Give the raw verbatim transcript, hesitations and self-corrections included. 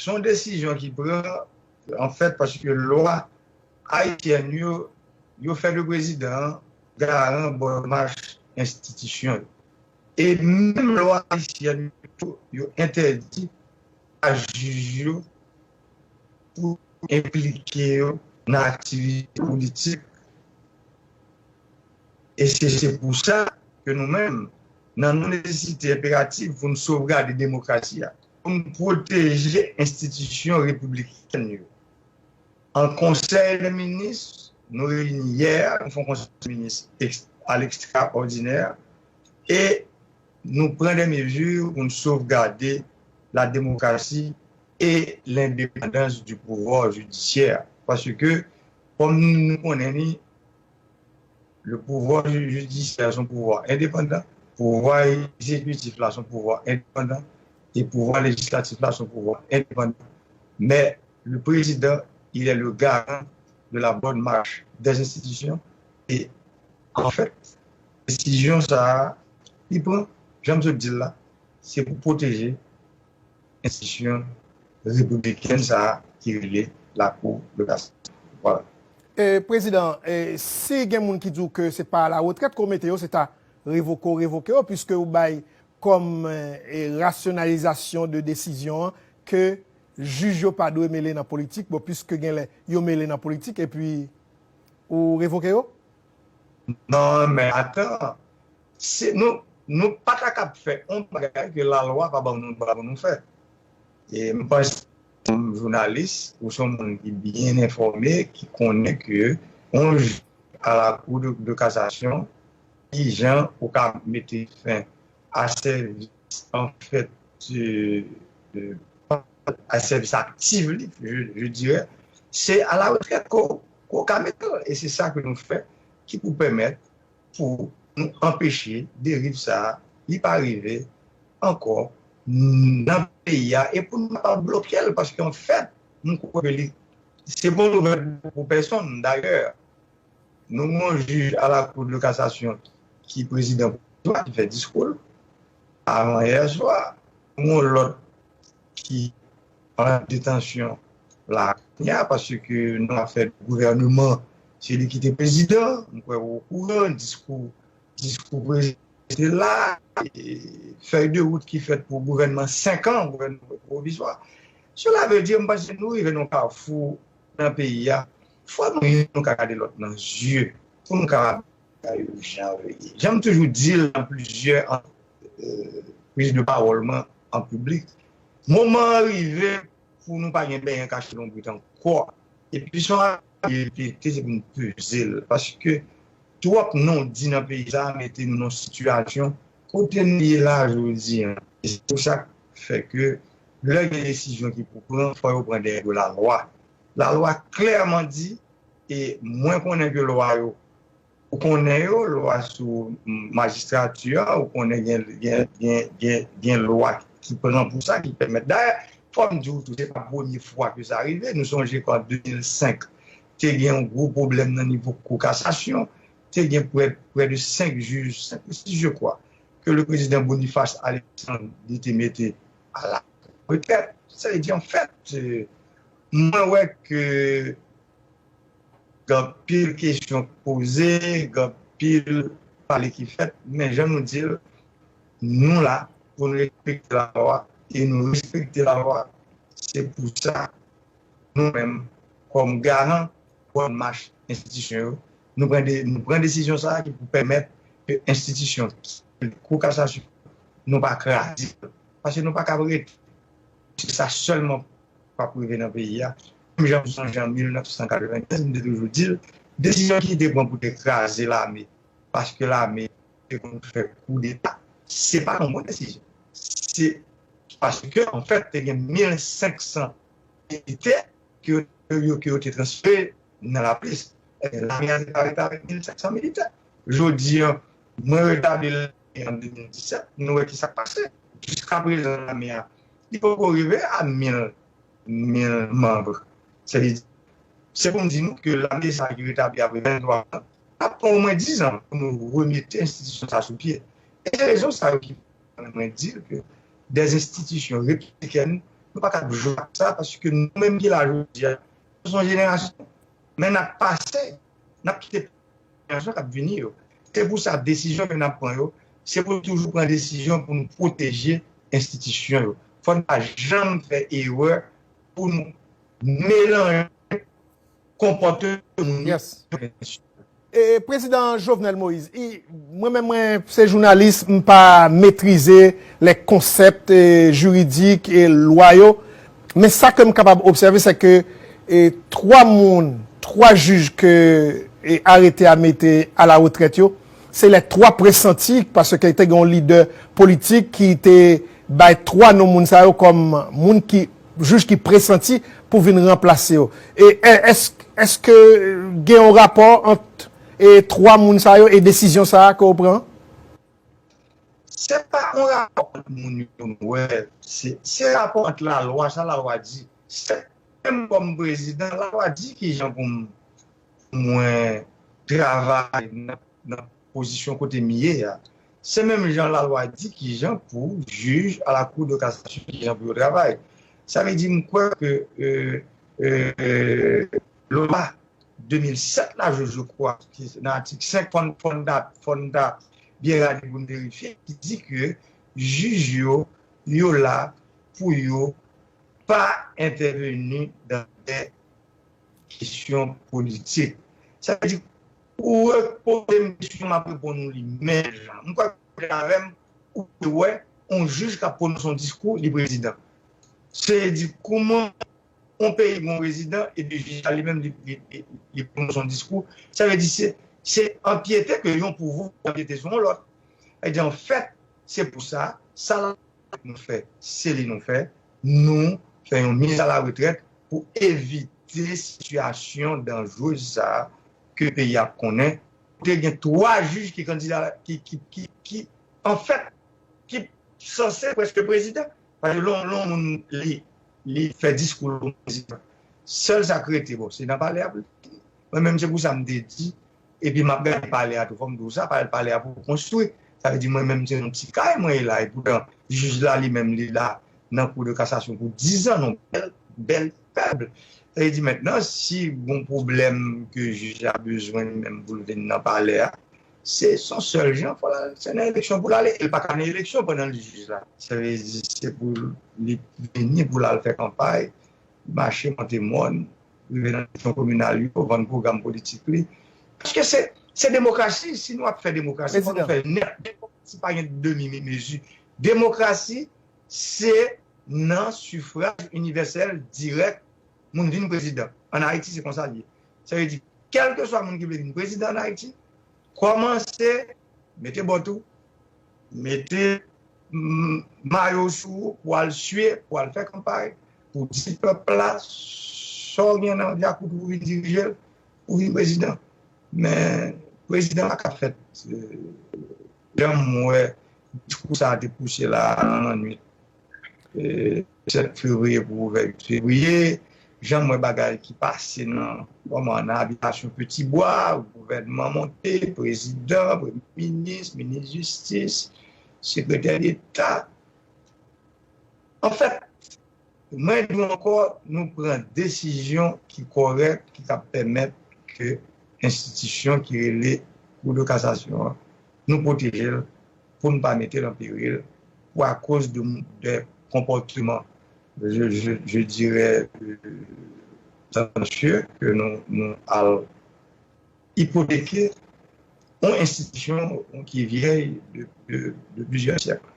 Se yon desizyon ki pran, anfèt, paske lwa ayisyèn yo, yo fè de prezidan an garan bòn mach enstitisyon yo. E menm lwa ayisyèn yo, yo entèdi a jij yo pou enplike yo nan aktivite politik. E se se pou sa ke nou menm, nan nou nesesite enperatif pou nou sovgade demokrasi a, pou nou pwoteje enstitisyon repiblikèn yo. An konsèy de minis, nou reyini yè, nou fè yon konsèy de minis a lekstraòdinè, e nou pran de mezi pou nou sovgade la demokrasi e lendepandans di pouvwa jidisyè. Paske, kòm nou konnen li, le pouvoir judiciaire se yon pouvwa endepandan, pouvwa egzekitif la se yon pouvwa endepandan, e pouvwa lejislatif la se yon pouvwa endepandan. Men, le président, il est le garant de la bonne marche des institutions. E, anfèt, desizyon sa a, li pran, jan m sot di l la, se pou pwoteje enstitisyon repiblikèn sa a ki rele Lakou de Kasasyon. Vwala. E, Prezidan, e, si gen moun ki di w ke se pa laretrèt ke w mete yo, se ta revoke w revoke yo, piske ou bay kòm e, rasyonalizasyon de desizyon an ke jij yo pa dwe mele nan politik, bon, piske genlè yo mele nan politik, epi ou revoke yo? Non, men atan, se, nou, nou pa ta kab fè yon bagay ke lalwa pa ban nou dwa pou nou fè. E m panse, kòm jounalis, ou se yon moun ki byen enfòme, ki konnen ke yon jij a la Cour de, de cassation, ki jan ou ka mete fen a sèvis, anfèt, a sèvis aktif li, je, je dirais, se a la retrèt ke w ka mete l. E se sa ke nou fè, ki pou pèmèt pou nou anpeche deriv sa a, li pa rive ankò nan peyi a, e pou nou kapab bloke l, paske anfèt, m kwè ke li, se bon nouvèl pou pèsonn. Dayè, nou gen yon jij a la Cour de cassation ki prezidan pwovizwa ki fè diskou l avan yè swa. Nou gen yon lòt ki an detansyon la kounye a, paske nan afè gouvèneman, se li ki te prezidan. M kwè w okouran, diskou, diskou prezidan te la, e fèy de wout ki fèt pou gouvènman senk an, gouvènman pwovizwa. Cela veut dire, m panse nou rive nan kafou nan peyi a, fò nou youn nou ka gade lòt nan zye, pou nou kapab fè yo jan yo ye. Jan m toujou di l nan plizyè an, e, priz de pawòl mwen an piblik, moman an rive pou nou pa gen benyen kache lonbrit ankò. Epi se yon afè repete, se pou n peze l. Paske twòp non di nan peyi sa a mete nou nan yon sitiyasyon kote n ye la jodi a. E se pou sa k fè ke lè gen desizyon ki pou pran, fò yo pran dèyè do lalwa. Lalwa klèman di, e mwen konnen ke lwa yo, ou konnen yo, lwa sou majistrati a, ou konnen gen, gen, gen, gen, gen lwa ki pran pou sa, ki pèmèt. Dayè, fò m di w tou, se pa premye fwa ke sa rive. Nou sonje ke an de mil senk, te gen yon gwo pwoblèm nan nivo Kou Kasasyon, te gen prè, prè de senk jij, senk ou sis, je crois, ke le prezidan Boniface Alexandre li te mete a la retrèt. Sa vle di, anfèt, e, mwen wè ke gen anpil kesyon k poze, gen anpil pale ki fèt, men jan nou di l, nou la pou n respekte lalwa, e nou respekte lalwa. Se pou sa, nou menm, kòm garan bòn mach enstitisyon yo, nou pran de, nou pran desizyon sa a ki pou pèmèt ke enstitisyon Kou Kasasyon, nou pa kraze l. Paske nou pa kab rete. Se sa sèlman k ap rive nan peyi a. Menm jan m sonje an mil nèf san katrevenkenz, m te toujou di l, desizyon ki te pran pou te kraze lame, paske lame te konn fè koudeta, se pa yon bon desizyon. Se paske, anfèt, te gen mil senk san militè ke yo, yo, ke yo te transfere nan laplis. Ebyen, lame a te parèt avèk mil senk san militè. Jodi a, mwen retabli lame an de mil disèt, nou wè ki sa k pase. Jiskaprezan, lame a, li poko rive a mil, mil manm. Se li, se pou m di nou ke lame sa a ki retabli apre venntwa an, ap pran omwen dizan pou nou remete enstitisyon sa a sou pye. E se rezon sa yo ki pèmèt mwen di ke dèzenstitisyon repiblikèn Nou pa ka jwe ak sa, paske nou menm ki la jodi a, nou se yon jenerasyon, men n ap pase, n ap kite pou jenerasyon k ap vini yo. Se pou sa, desizyon ke n ap pran yo, se pou nou toujou pran desizyon pou nou pwoteje enstitisyon yo. Fò n pa janm fè erè pou nou melanje konpòte moun. Yes. E, Prezidan Jovenel Moïse, i, mwen menm mwen se jounalis, m pa metrize lè konsèp e, jiridik e lwa yo, men sa ke m kapab obsève, se ke e, twa moun, twa jij ke e, arete a mete a la retrèt yo, se lè twa presanti, paske te gen yon lidè politik ki te bay twa non moun sa yo kòm moun ki jij ki presanti pou vin ranplase yo. E, e, èske, èske gen yon rapò ant e, twa moun sa yo e desizyon sa a ke w pran? Se pa yon rapò ant moun yo nou wè, se, se rapò ant lalwa, sa lalwa di. Se menm kòm prezidan, lalwa di kijan pou m, pou mwen travay nan, nan pozisyon kote m ye a. Se menm jan lalwa di kijan pou jij a la Cour de cassation, kijan pou yo travay. Sa vle di, m kwè ke e, e, lwa de mil sèt la, je, je crois, ki nan atik senk, fò n, fò n ta, fò n ta byen gade pou n verifye, ki di ke jij yo, yo la pou yo pa entèveni dan de kesyon politik. Sa vle di, ou repoze m kesyon, m ap reponn ou li menm jan. M kwè ke avè m, ou te wè, yon jij k ap pwononse yon diskou, li prezidan. Se di, kouman yon peyi gen yon prezidan, epi jij la li menm, li, li, li, li pwononse yon diskou. Sa vle di, se, se anpyete ke yon pouvwa anpyete sou yon lòt. Sa vle di, anfèt, se pou sa, sa la nou fè, se li nou fè, nou fè yon miz a la retrèt pou evite sitiyasyon danjrez sa a ke peyi a konnen. Te gen twa jij ki kandida, ki, ki, ki, ki, anfèt, ki sanse prèske prezidan. Paske lè yon, lè yon moun li, li fè diskou l kòm prezidan, sèl sa k rete, bon, se nan palè a pou l te ye. Mwen menm, se pou sa m te di, epi m ap gade palè a tou, fò m di w sa, palè, palè a poko konstwi. Sa vle di, mwen menm, se yon ti kay mwen ye la, epoutan, jij la, li menm, li la nan Cour de cassation pou dizan, non, bèl, bèl pèp. Sa vle di, mentnan, si gon pwoblèm ke jij la bezwen li menm pou l vin nan palè a, se, se yon sèl jan, fò l al, se nan eleksyon pou l ale. E l pa ka nan eleksyon pandan l jij la. Sa vle di, se pou li vini pou l al fè kanpay, mache monte mòn, rive nan eleksyon kominal yo, vann pwogram politik li. Paske se, se demokrasi, si nou ap fè demokrasi, fò nou fè l nèt. Demokrasi pa gen demi mezi. Demokrasi, se nan sifraj inivèsèl dirèk moun vin prezidan. Ann Ayiti, se konsa l ye. Sa vle di, kèlkeswa moun ki vle vin prezidan ann Ayiti, kòmanse mete bòt ou, mete mm, mayo w sou ou pou w al sye, pou w al fè kanpay, pou w di pèp la sa w gen nan dyakout ou pou w vin dirije l, ou vin prezidan. Men prezidan pa ka fèt. Jan m wè diskou sa a te pouse la nan lannwit sèt fevriye pou ouvè uit fevriye, jan m wè bagay ki pase nan, kòman, nan abitasyon Petit Bois, gouvènman monte, prezidan, premye minis, minis jistis, sekretè deta. Anfèt, mwen di w ankò, nou pran desizyon ki kòrèk, ki ka pèmèt ke enstitisyon ki rele Cour de cassation an, nou pwoteje l pou n pa mete l an peril pou akoz de, de konpòtman, je, je, je dirais, euh, tendancieux ke nou, nou al ipoteke yon enstitisyon ki vyèy de, de, de plizyè syèk.